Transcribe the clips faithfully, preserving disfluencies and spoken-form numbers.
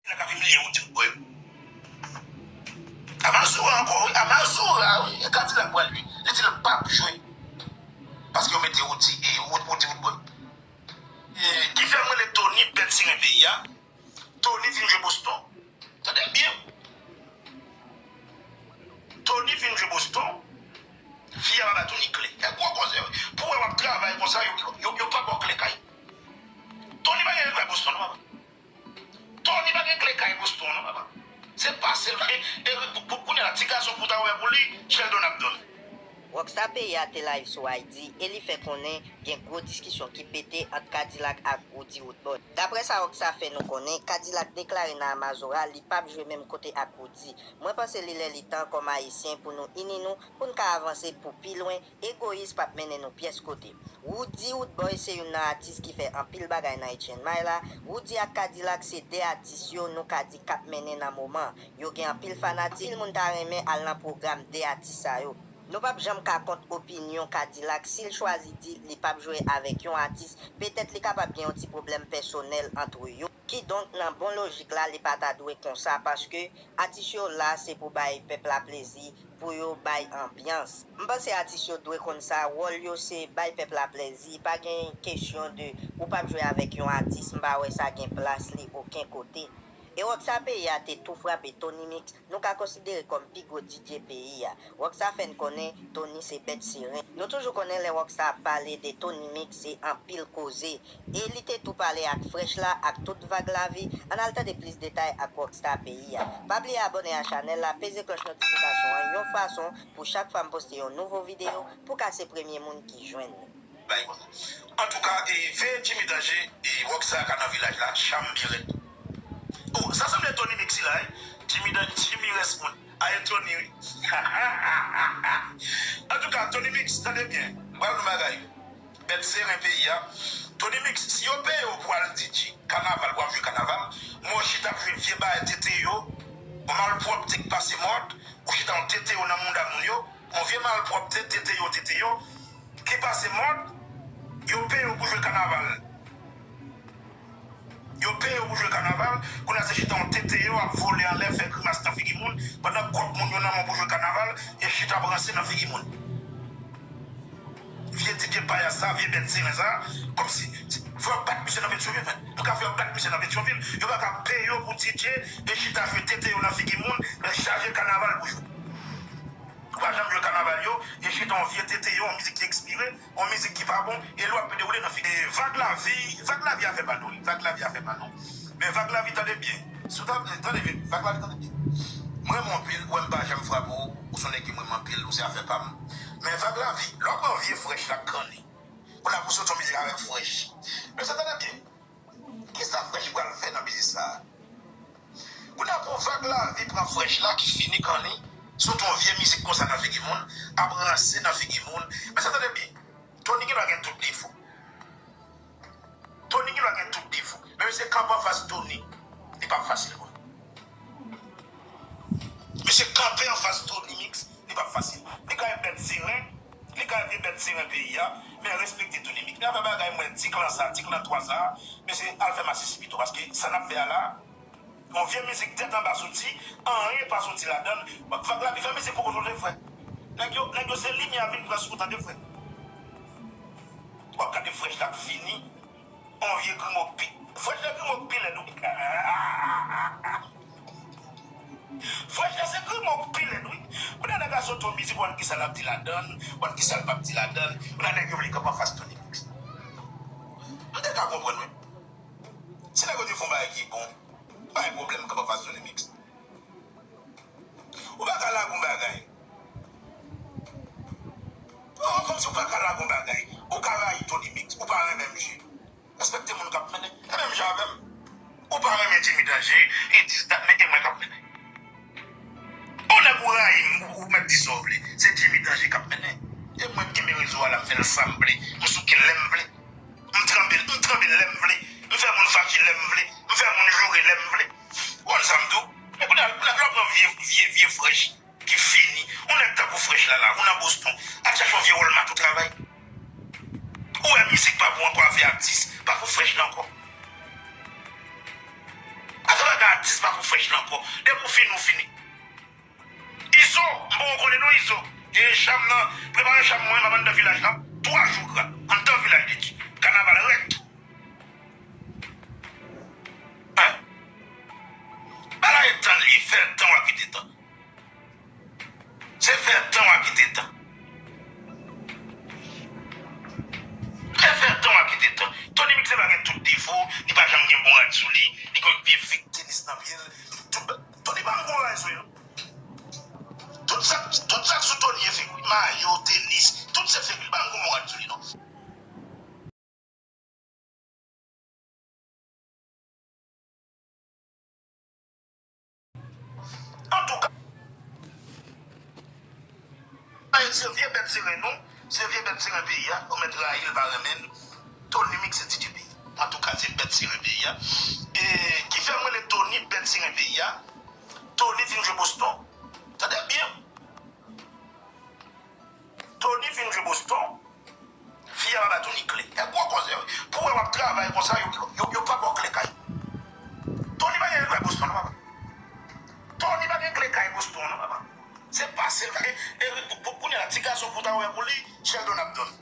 Kadilak ap imilye Roody Roodboy. Amazura ankò, wi. Amazura, wi. E Kadilak pral, wi. Li di l p ap jwe. Paske yo mete Roody, e, Roody, Roody Roodboy. E, ki fè m rele Tony bèt siren peyi a. Tony vin jwe Boston. Tande byen. Tony vin jwe Boston. Fi a pa ba Tony kle. E gwo koze, wi. Pou wè w ap travay konsa, yo, yo, yo pa ba w kle kay. Tony pa gen kle Boston, non, papa. Tony pa gen kle kay Boston, non, papa. Se pase l. E, e, pou, pou, kounye a, ti gason pou ta wè pou li, Sheldon ap donn. Rockstar peyi a te live sou I G e li fè konnen gen gwo diskisyon ki pete ant Kadilak ak Roody Roodboy. Daprè sa Rockstar fè nou konnen, Kadilak deklare nan Amazora li p ap jwe menm kote ak Roody. Mwen panse li lè li tan kòm Ayisyen pou nou ini nou, pou n ka avanse pou pi lwen, egoyis p ap mennen nou pyès kote. Roody Roodboy se youn nan atis ki fè anpil bagay nan H N M I la. Roody ak Kadilak se de atis yo nou ka di k ap mennen nan moman. Yo gen anpil fanatik, anpil moun ta renmen al nan pwogram de atis sa yo. Nou p ap janm ka kont opinyon Kadilak si l chwazi di li p ap jwe avèk yon atis, petèt li kapab gen yon ti pwoblèm pèsonèl ant yo. Kidonk, nan bon lojik la, li pa ta dwe konsa, paske atis yo la se pou bay pèp la plezi, pou yo bay anbyans. M panse atis yo dwe konn sa, wòl yo se bay pèp la plezi, pa gen kesyon de ou p ap jwe avèk yon atis, m pa wè sa gen plas li okenn kote. E Rockstar peyi a te tou frape Tony Mix, nou ka konsidere kòm pi gwo D J peyi a. Rockstar fè n konnen Tony se bèt siren. Nou toujou konnen lè Rockstar ap pale de Tony Mix, se anpil koze. E li te tou pale ak Fresh la, ak tout Vag Lavi. Ann al tande plis detay ak Rockstar peyi a. Pa bliye abòne a chanèl la, peze klòch notifikasyon an yon fason pou chak fwa m poste yon nouvo videyo, pou ka se premye moun ki jwenn li. Bay konsa. Antouka, e, veye Jimmy Danje, e, Rockstar ka nan vilaj la, cham byen rèd. Oh, sa sanble Tony Mix la, wi. Jimmy Danje, Jimmy rès moun. Aye Tony, wi. Antouka, Tony Mix, tande byen. M pral nou bagay. Bèt seren peyi a. Tony Mix, si yo peye w pou al D J kanaval, pou ap jwe kanaval, men w chita ap jwe vye bagay tete yo, yon malpwòpte k pase mòd, ou chita yon tete yo nan mouda moun yo, yon vye malpwòpte tete yo, tete yo, ki pase mòd, yo peye w pou jwe kanaval. Yo peye w pou jwe kanaval, kounye a se chita yon tete yo ap vole anlè, fè grimas nan figi moun, pandan kòb moun yo nan men w pou jwe kanaval, e chita ap ranse nan figi moun. Vye D J payas sa, vye bèt seren sa, kòmsi, fè yo bat misye nan Petyonvil, men. Nou ka fè yo bat misye nan Petyonvil, yo pa ka peye yo pou D J, e chita jwe tete yo nan figi moun, lè chaje kanaval pou jwe. Ou pa janm jwe kanaval yo, e chita yon vye tete yo, yon mizik ki ekspire, yon mizik ki pa bon, e lè w ap dewoule nan figi. E Vag Lavi, Vag Lavi a fè mal nou, wi. Vag Lavi a fè mal nou. Men Vag Lavi, tande byen. Si w ta, tande byen, Vag Lavi, tande byen. Mwen renmen w anpil, ou wè m pa janm frape w, ou se yon nèg ke mwen renmen anpil, ou se afè pa m. Men Vag Lavi, lè w ap pran vye Fresh la k kanni, kounye a pou soti yon mizik avèk Fresh. Mesye, tande byen. Kisa Fresh pral fè nan biznis sa a? Kounye a pou Vag Lavi pran Fresh la ki fini kanni, soti yon vye mizik konsa nan figi moun, ap ranse nan figi moun. Mesye, tande byen, Tony gendwa gen tout defo. Tony gendwa gen tout defo. Men mesye, kanpe anfas Tony, li p ap fasil, non. Mesye, kanpe anfas Tony Mix, li p ap fasil. Li ka yon bèt seren, li ka yon vye bèt seren peyi a, men respekte Tony Mix. Li ap fè bagay, mwen, ti klan sa, ti klan twa sa, mesye, al fè masisi pito, paske sa n ap fè a la, yon vye mizik tèt anba soti, anyen pa soti ladan l. Vag Lavi fè mizik poko soti vre. Nèg yo, nèg yo se limyè vin pran sou ou, tande frè. W ap gade Fresh la k fini. On vye grimo pi. Fresh la grimo pi lèd, wi. Fresh la se grimo pi lèd, wi. Kounye a nèg la sot on mizik, ou konn kisa l ap di ladan l, ou konn kisa l p ap di ladan l. Kounye a nèg yo vle kanpe anfas Tony Mix. M te ka konprann, wi. Si nèg yo te fè on bagay ki bon, pa gen pwoblèm, kanpe anfas Tony Mix. Ou pa ka lage on bagay. Oh, kòmsi ou pa ka lage on bagay. Ou ka rayi Tony Mix, ou pa renmen misye. Respekte moun k ap mennen. E menm jan avè m. Ou pa renmen Jimmy Danje, e dis dat, men e mwen k ap mennen. On nèg ou rayi m, ou, ou mèt di sa w vle. Se Jimmy Danje k ap mennen. E mwen k kenbe rezo a la, m fè l sa m vle. M souke l lè m vle. M tranbe, m tranbe lè m vle. M fè moun fache lè m vle. M fè moun joure lè m vle. Ou konn sa m di w? Men kounye a, lè, lè w pran vye, vye, vye Fresh ki fini, yon nèg tankou Fresh la, la, ou nan Boston, al chache yon vye Walmart ou travay. Ou wè mizik pa pou ankò, afè atis pa pou Fresh la ankò. Atò, Atis pa pou frèch la ankò. Depi w fini, w fini. Izo, m poko konnen non Izo. E cham nan, prepare cham mwen, m ap anndan vilaj la. Twa jou gra, anndan vilaj de Dye. Kanaval rèd. Hein? Bagay tan li fè tan w ap kite tan. Se fè tan w ap kite tan. Se fè tan w ap kite tan. Tony Mix se pa gen tout defo, li pa janm gen bon rad sou li, li gen vye fake tenis nan pye l. Tout, Tony pa gen bon rad sou li non. Tout sa, tout sa sou Tony e fake wi. Mayo, tenis, tout se fake. Li pa gen bon rad sou li non. Antouka, se vye bèt siren nou, se vye bèt siren peyi a, ou mèt rayi l pa renmen l. Tony Mix se D J peyi. Antouka, se bèt siren peyi a. E ki fè m rele Tony bèt siren peyi a. Tony fin jwe Boston. Tande byen. Tony fin jwe Boston. Fi a pa ba Tony kle. E gwo koze wi. Pou wè w ap travay konsa, yo, yo, yo pa ba w kle kay. Tony pa gen kle Boston non, papa. Tony pa gen kle kay Boston non, papa. Se pase l pa gen. E pou, pou, kounye a, ti gason pou ta ouvè pou li, Sheldon ap dòmi.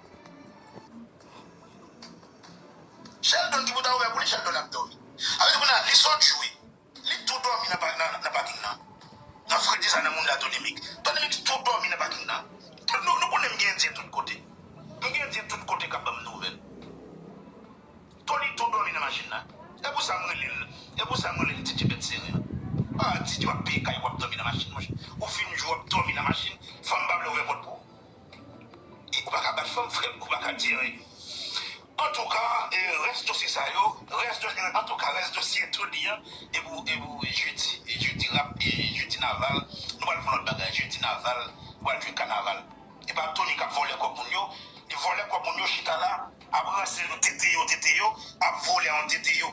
Sheldon ki pou ta ouvè pou li, Sheldon ap dòmi. Avè di kounye a, li sot jwe. Li tou dòmi nan pa-, nan, nan paking nan. Nan fredi sa nan moun la Tony Mix. Tony Mix tou dòmi nan paking nan. Nou, nou konnen m gen endyen tout kote. M gen endyen tout kote k ap ban m nouvèl. Tony tou dòmi nan machin nan. E pou sa m rele l, e pou sa m rele l D J bèt siren an. Ah, D J w ap peye kay w ap dòmi nan machin, monchè. Ou fin jwe w ap dòmi nan machin, fanm pa vle ouvè pòt pou ou. E ou pa ka bat fanm, frè m, ou pa ka di anyen. Antouka, e, rès dosye sa yo, rès dosye, antouka, rès dosye Tony an, e pou, e pou jedi, e jedi rap, e jedi naval, nou pral fè yon lòt bagay, jedi naval, nou pral jwe kanaval. E pa Tony k ap vòlè kòb moun yo, li vòlè kòb moun yo, chita la, ap ranse nou tete yo, tete yo, ap vòlè an tete yo.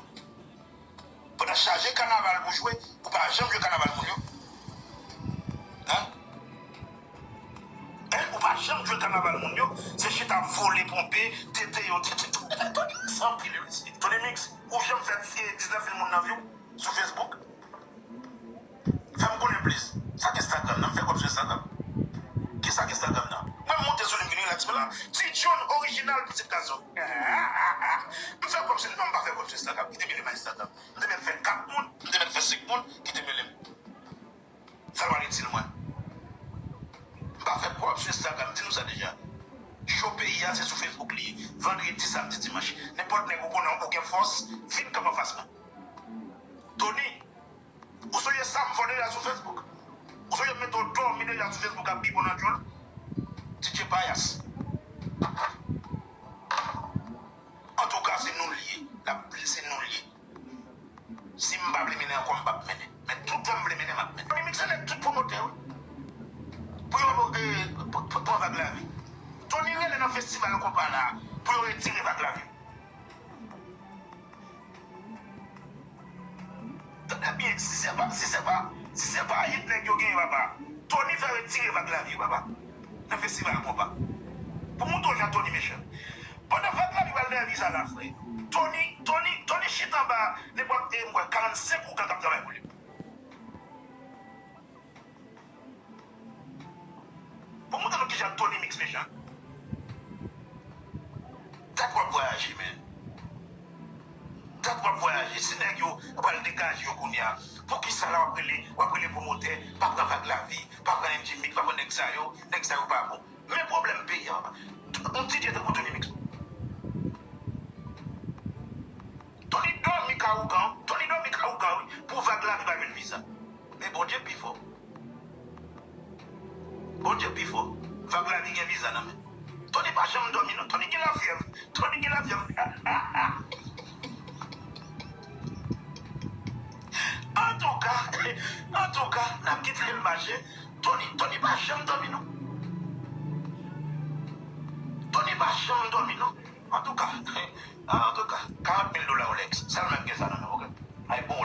Pandan chaje kanaval pou jwe, ou pa janm jwe kanaval moun yo. Hein? Hein? Ou pa janm jwe kanaval moun yo, se chita vole, ponpe, tete yo, tete. Tony Mix anpil wi mesye. Tony Mix, ou janm fè diznèf mil moun nan vi w sou Facebook? Fè m konnen plis. Sa k Instagram nan? M fè kòb sou Instagram. Kisa k Instagram nan? Mwen m monte sou li m vin relax mwen la. Ti John orijinal pitit gason. M fè kòb sou li. Non, m pa fè kòb sou Instagram. Kite mele m a Instagram. M te mèt fè kat moun, m te mèt fè senk moun, kite mele m. Sa pa itil mwen. M pa fè kòb sou Instagram, m di nou sa deja. Show peyi a se sou Facebook li ye. Vandredi, samdi, dimanch. Nenpòt nèg ou konnen ou gen fòs, vin kanpe anfas mwen. Tony, ou sonje sa m fè w deja sou Facebook? Ou sonje m mete w dòmi deja sou Facebook ap bibo nan djòl? D J Payas. Antouka, se nou l ye. L ap, se nou l ye. Si m pa vle mennen ankò, m p ap mennen. Men tout jan m vle mennen, m ap mennen. Tony Mix se nèg tout pwomotè, wi. Pou yo, eh, pou, pou, pran Vag Lavi. Tony rele nan festival konpa la, pou yo retire Vag Lavi. Tande byen, si se pa, si se pa, si se pa hit nèg yo genyen, papa, Tony fè retire Vag Lavi, papa, nan festival konpa. Pou montre w jan Tony mechan. Pandan Vag Lavi pral dèyè viza la, frè, Tony, Tony, Tony chita anba nenpòt, eh, m kwè, karannsenk ougan k ap travay pou li. Bon, montre nou kijan Tony Mix mechan. Dat w ap vwayaje, men. Dat w ap vwayaje. Si nèg yo pral degaje yo kounye a, poukisa la w ap rele, w ap rele pwomotè, pa pran Vag Lavi, pa pran M J Mix, pa pran nèg sa yo, nèg sa yo pa bon. Men pwoblèm peyi a, papa. On D J tankou Tony Mix. Tony dòmi ka ougan, Tony dòmi ka ougan, wi, pou Vag Lavi pa jwenn viza. Men Bondye pi fò. Bondye pi fò. Vag Lavi gen viza nan men. Tony pa janm dòmi, non. Tony gen lafyèv. Tony gen lafyèv. Antouka, antouka, n ap kite l mache. Tony, Tony pa janm dòmi, non. Tony pa janm dòmi, non. Antouka, antouka, karant mil dola Rolex. Sèlman m gen sa nan men, oke? Ay, bon.